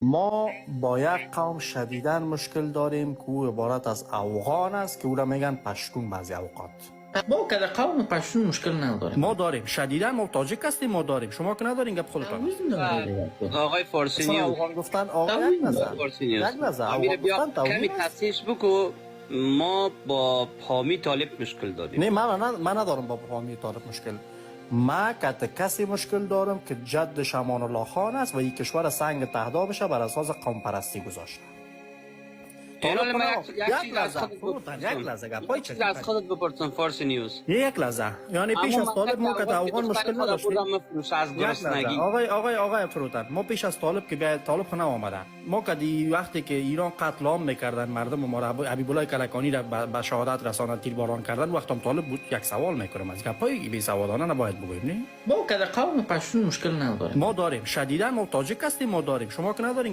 ما با یک قوم شدیداً مشکل داریم که او عبارت از افغان است که او را میگن پشتون بعضی اوقات. ما که در قوم پشتون مشکل نداریم. ما داریم شدیداً. ما تاجیک هستیم، ما داریم. شما که ندارین، گپ خودتان. آقای فارسی اصلا نیوز. افغان گفتن، آقای، یک لحظه. فارسی نیوز. یک لحظه. امیر افغان بیا گفتن توهین کمی است؟ تصحیح بکو. ما با حامی طالب مشکل داریم. نه، من ندارم با حامی طالب مشکل. ما کت کسی مشکل دارم که جدش امان الله خان است و این کشور سنگ تهدابش بر اساس قوم پرستی گذاشته. اینال طالب من کنه. یک یک چیز از لحظه خودت فروتن، بپرسم. یک لحظه گپای یک چیز از خودت بپرسم فارسی نیوز. یک لحظه، یعنی پیش از طالب ما که افغان مشکل نداشتیم؟ نداشتیم. از یک لحظه. گرسنگی. آقای فروتن، ما پیش از طالب که بیاید، طالب خو آمدن، ما که دی وقتی که ایران قتل عام میکردن مردم ما را، حبیب الله کلکانی را به شهادت رساندن، تیر باران کردن، وقتم طالب بود. یک سوال میکنم، از گپای بی سوادانه نباید بگوییم، نه؟ ما که در قوم پشتون مشکل نداریم. ما داریم شدیدا. ما تاجیک هستیم، ما داریم. شما که ندارین.